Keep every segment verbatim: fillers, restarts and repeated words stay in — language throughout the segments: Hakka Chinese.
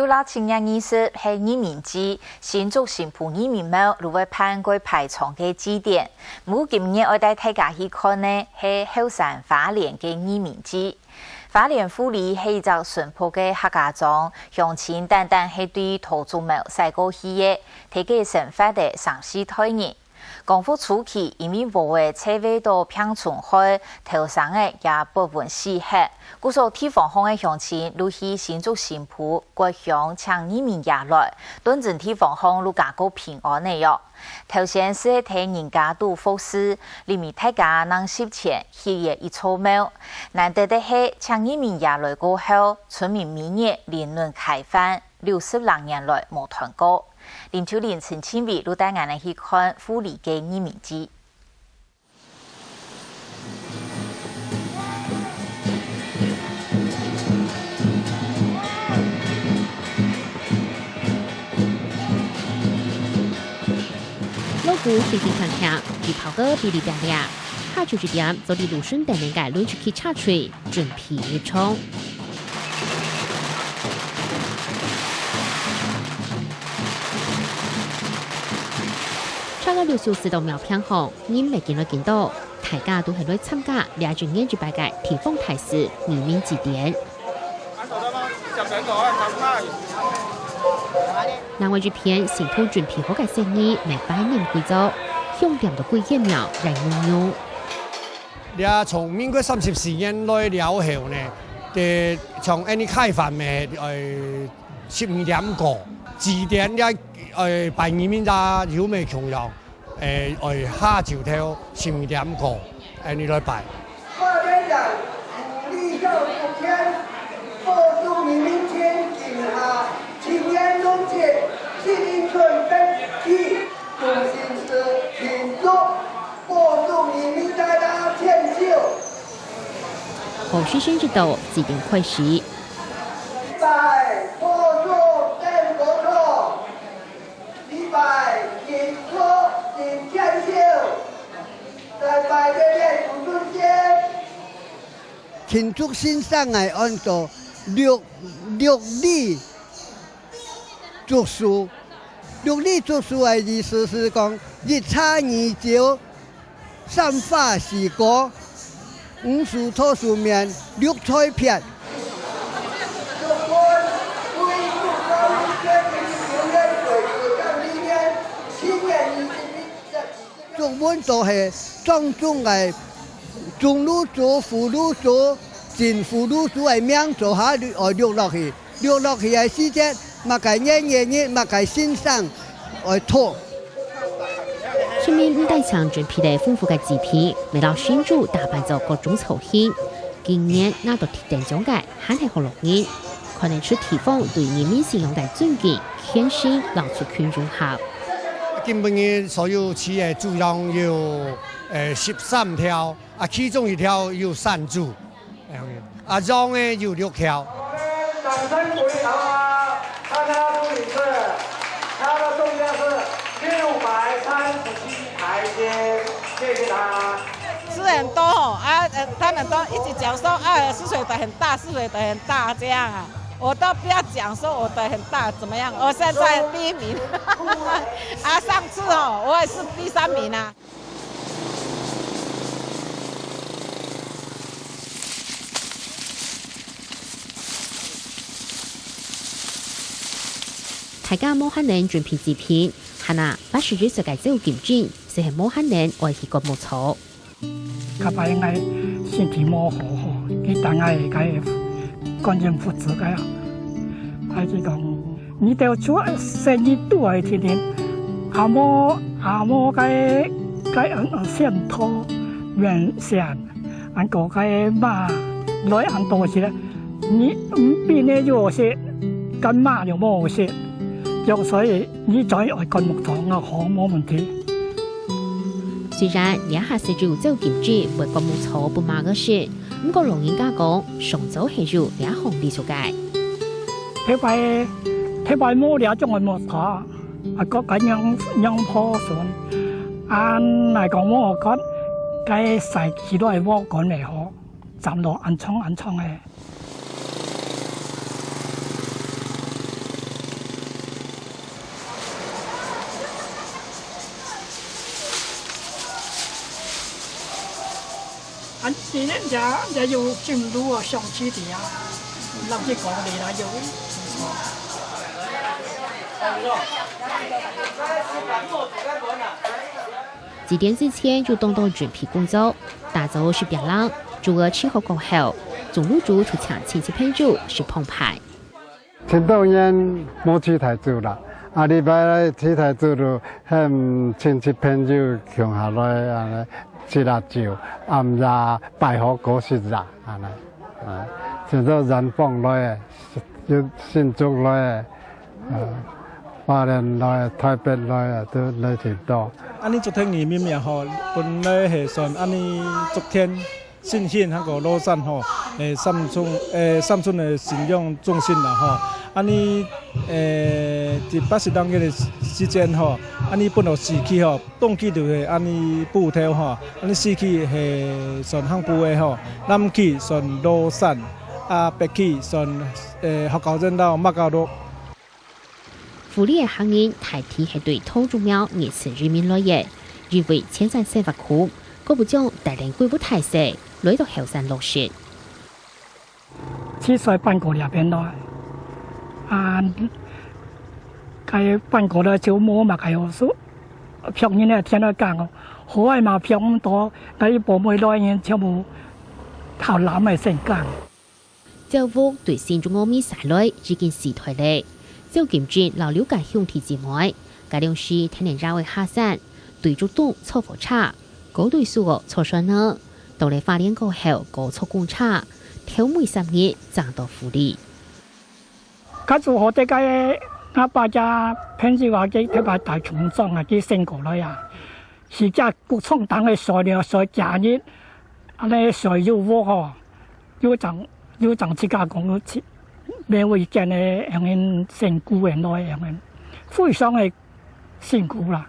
六七月二十係義民祭，新竹新埔義民廟就會辦過排場个祭典。毋過今日愛帶大家去看个係後山花蓮个義民祭。花蓮富里係一隻淳樸个客家庄，鄉親單單係對桃竹苗徙過去个，在該生活个三四代人。 光復初期，因為禾仔在挖著病蟲害，頭生仔也發昏死忒，故所地方項个鄉親就去新竹新埔割香請義民爺來，斷真地方項就加過平安个喲。頭先係在人家肚服侍，臨尾大家正集錢起了一座廟。難得个係，請義民爺來過後，村民每日輪輪開飯，六十零年來無斷過。 林秋玲、陳慶偉就帶𠊎等去看富里个義民祭。老古細細看聽，佢跑个嗶哩啪啦，下晝一點，早在路脣等人个輪出去插隊， 準備入場。差个六小時到廟坪項，人乜緊來緊到，大家都係來參加這一年一擺个地方大事義民祭典。另外一片，新埔準備好个生意，乜擺滿歸座，香點到歸間廟，熱融融。 這從民國三十四年來了後呢，這從恁呢開飯乜，呃，十二點過，祭典這，呃，拜義民啊，又乜共樣，呃，呃，下晝頭十二點過，恁呢來拜。好，時間一到，祭典開始。慶祝新生个安到六，六禮 祝壽。六禮祝壽个意思係講，一茶二酒，三花四果，五蔬土豆麵，六菜撇。 祝文就係莊重个，中路祝、福路祝、進福路祝个名做下，愛錄落去。錄落去个時節，麼个年月日，麼个先生愛讀。村民毋單淨準備了豐富个祭品，乜摎神主打扮做各種造型。今年拿到鐵燈獎个， 還係學老人，看得出地方對義民信仰个尊敬、虔誠摎族群融合。今晡日所有取个豬羊有，呃，十三條，啊，其中一條有山豬，啊，羊个有六條。掌聲鼓勵，好不好？看他出名次，他的重量是六百三十七台阶，谢谢他。 吃很多哦，啊，呃，他们都一直讲说，啊，泗水的很大，泗水的很大这样啊，我都不要讲说我的很大怎么样，我现在第一名。啊，上次哦，我也是第三名啊。大家無閒等準備祭品，還啊，八十一歲个周金珍，就係無閒等愛去割牧草。 較擺𠊎身體無好吼，佢等𠊎个觀音佛子个啊，佢就講，你兜出生意都愛天天，阿嬤阿嬤个个嗯嗯仙土面前，恁个个媽來恁多時，你毋變个就係，乾媽就無好食，就所以 你再愛割牧草也好，無問題。雖然這下係只有周金珍會割牧草分嫲仔食，毋過老人家講，上早係有這項禮俗个。頭擺，頭擺無這種个牧草，啊，割个讓，讓破損。恁來講無割，該曬起來無乾个好，斬落恁長恁長个。今年也也有进入哦，上去的啊，那么去管理了有。几点之前就动到准备工作，打早十點零，就愛集合過後，總路主就請親戚朋友食澎湃。 盡多年無聚大聚啦，啊，禮拜六聚大聚就喊親戚朋友共下來，啊，食下酒，暗夜拜好過食啦，恁呢。啊，盡多遠方來，有新竹來，啊，花蓮來，台北來，都來盡多。恁呢竹田義民廟吼，本來係算恁呢竹田 信興還過羅山吼，誒，三村，誒，三村个信仰中心啦吼。恁呢，誒，一百十零年个時間吼，恁呢分到四區吼，東區就係恁呢埔頭吼，恁呢四區係算北埔个吼，南區算羅山，啊，北區算，誒，學校園摎馬家鹿。 埔里个客人大體係對桃竹苗熱心移民來个，因為前山生活苦，故不將帶領歸屋大細來到後山落實。自細搬過這片來，啊，該搬過來就無麼个好處，別人个田來耕哦，好个嘛別人多，該一部分來人全部靠攬个先耕。 照屋對新竹峨眉徙來已經四代了，照金珍摎劉家兄弟姊妹，該兩時天天也會下山，對竹東坐火車，過對蘇澳坐船仔，到了花蓮過後過坐公車，頭尾三日正到埔里。較早好得个，阿爸家朋友啊，佢頭擺大農場啊，佢先過來啊，係隻谷倉當个材料，所以假日，恁呢材料屋吼， 有種，有種自家講，有自，買一間个，恁樣辛苦个來，恁樣，非常个辛苦啦。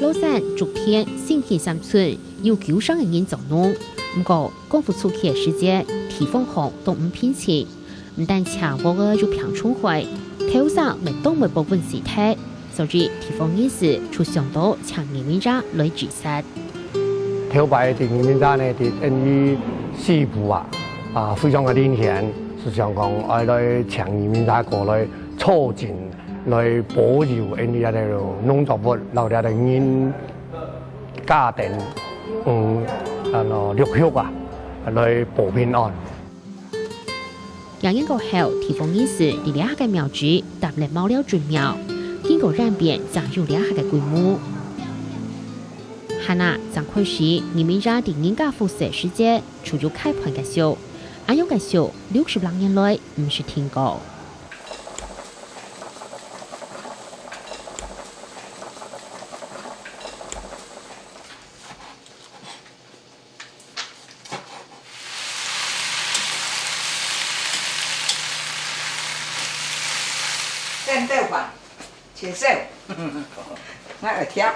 羅山、竹田、新興三村有九成个人做農，毋過光復初期个時節，地方項都毋平靜，毋單淨屋仔有病蟲害，頭牲乜當會分死忒。 所以地方人士就想到請移民者來自殺。頭擺个移民者呢，在𫣆俚西部啊，啊，非常个明顯，就想講愛來請移民者過來坐鎮，來保佑𫣆俚个農作物，摎這个人家庭，嗯，啊，陸續啊，來保平安。 幾年過後，地方人士在這下个廟仔搭了茅寮圳廟，經過演變正有這下个規模。還啊，正開始，移民者在人家服侍時節，就有開飯个習俗，恁樣个習俗六十零年來毋識停過。 煎豆飯，切燒，𠊎愛貼，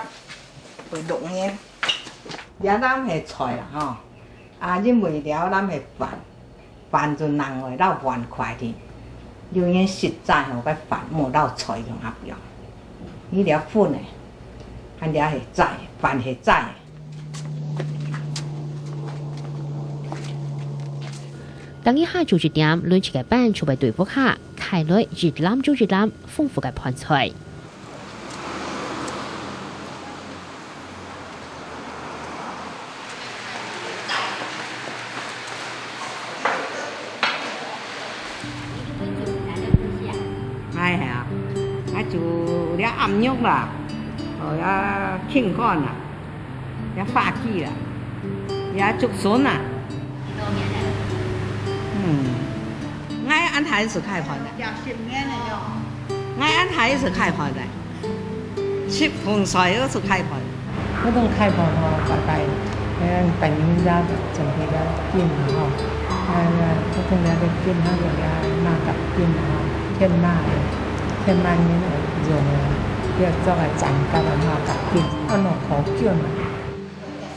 會涿人。這籃係菜啦吼，啊，因為這籃係飯，飯就另外摎碗㧡去。有人食齋吼，該飯莫摎菜共下放。你這粉呢，恁這係齋，飯係齋。 逐日下晝一點，輪值个班就會對屋下㧡來一籃又一籃豐富个飯菜。 哎呀，啊，煮這鴨肉啦，哦，這青稈啦，這花枝啦，這竹筍啦。嗯，𠊎恁大時開飯个。幾十年了喲。𠊎恁大時開飯个。 七分歲就開飯。該種開飯吼，拜拜，誒，等人家準備了緊啊吼，啊，啊，該種了緊，啊，有了那個緊啊吼，天馬的，天馬人會用的，要做個斬割的那個緊，啊，那口捲啊。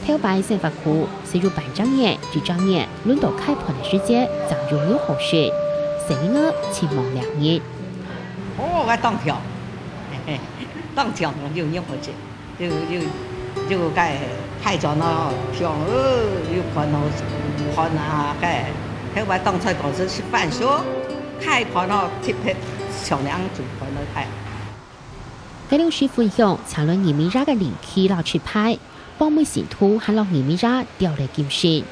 頭擺生活苦，只有半隻月、一隻月，輪到開飯个時節，正有肉好食。細人仔盡望這日。哦，𠊎當暢，當暢，有肉好食，有，有，有該飯大餐哦，像，呃，有飯好食，飯啊，該，該我當初講係食飯少，大飯哦，特別像恁樣煮飯个大。該老師分享，請來義民爺个靈氣摎食派，幫每信徒還摎義民爺吊來敬神。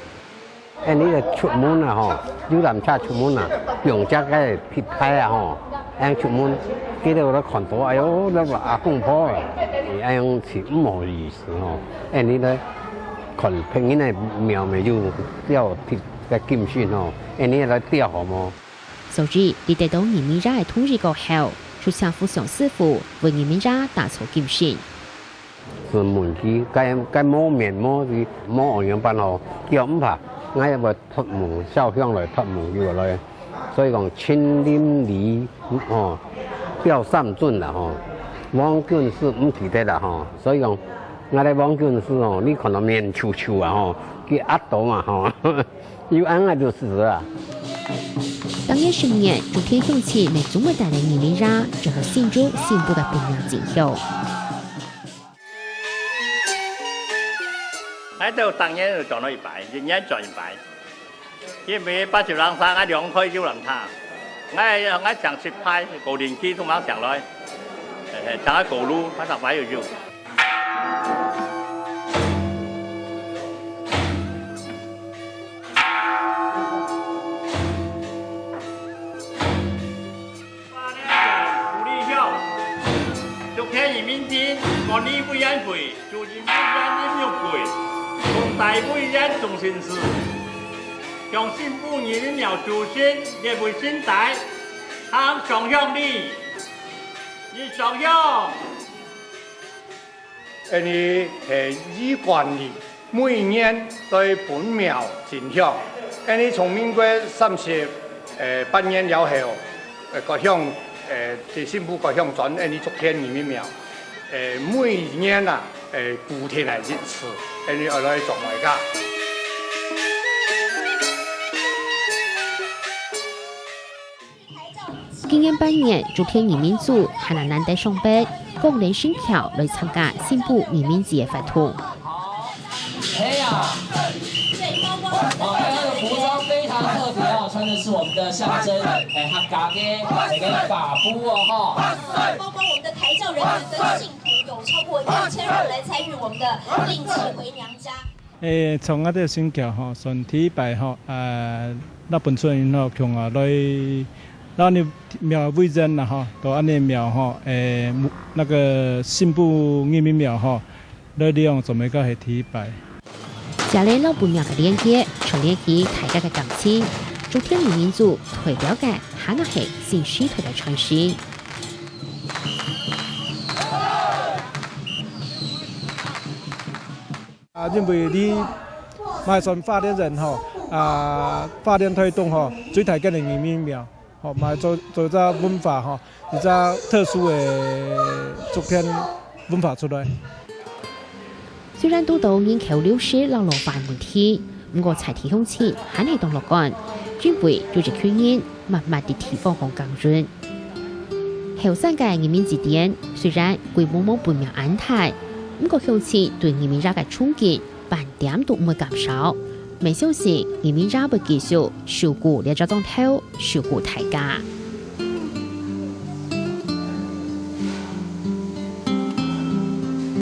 恁呢个出門啊吼，遊覽車出門啊，用隻个食派啊吼，恁樣出門，佢兜來看到，哎喲，這个阿公婆誒，恁樣係毋好意思吼。 哎，你來看別人个廟，乜有吊个金神吼，哎，你來吊好無？所以，你得到義民爺个同意過後，就請福相師傅為義民爺打造金神。就問佢，該，該無面無字，無仰般吼，叫毋怕，𠊎也會託夢，燒香來託夢，又來。 所以講，清明禮，吼，吊三尊啦，吼，王君師毋記得啦，吼。所以講，𠊎个王君師哦，你看到面臭臭啊，吼，佢壓到嘛，吼，有恁樣就死啊。當年十月，竹田鄉親來竹尾擔个義民爺，正係新竹新埔个本廟進香。𠊎兜逐年就轉來一擺，一年轉一擺。 因為八十零歲，𠊎兩代就人他，𠊎，𠊎想食派，過年去同人想來，嘿，嘿，想愛過路，他上擺有有。八年五里香，竹田義民進，管理委員會。 主任委員任玉桂，同大委員鍾新志，向新埔義民廟主神列為神代，行上香禮，一上香。恁呢係以慣例，每年對本廟進香。恁呢從民國三十，呃，八年了後，呃，各鄉，呃，在新埔各鄉轉恁呢竹田義民廟。 呃，每年啊，呃，固定个日子，恁呢愛來做媒介。今年八月，竹田義民族還難得上北，光臨新橋來參加新埔義民祭个活動。 嘿呀，哦，他的服裝非常特別哦，穿的是我們的象徵，哎，客家的這個法服哦，哈。包括我們的抬轎人員跟信徒有超過一千人來參與我們的靈祭回娘家。誒，從𠊎兜新橋吼，算第一擺吼，啊，落本村人吼，共下來，落恁呢廟會前啦吼，到恁呢廟吼，誒，那個新埔義民廟吼， 來利用做媒介係第一擺。這類老本廟个連結，就聯繫大家个感情。竹田義民族代表个還係新時代个傳承。啊，因為你嘛算花蓮人吼，啊，花蓮台東吼，最大間个義民廟。 吼，嘛做，做一隻文化吼，一隻特殊个竹田文化出來。雖然堵到人口流失摎老化問題，毋過在地鄉親還係當樂觀，因為有一群人默默佇地方項耕耘。後生个義民祭典雖然規模無本廟恁大，毋過鄉親對義民爺个衝勁 半點都毋會減少。乜相信義民爺會繼續守護這隻莊頭，守護大家。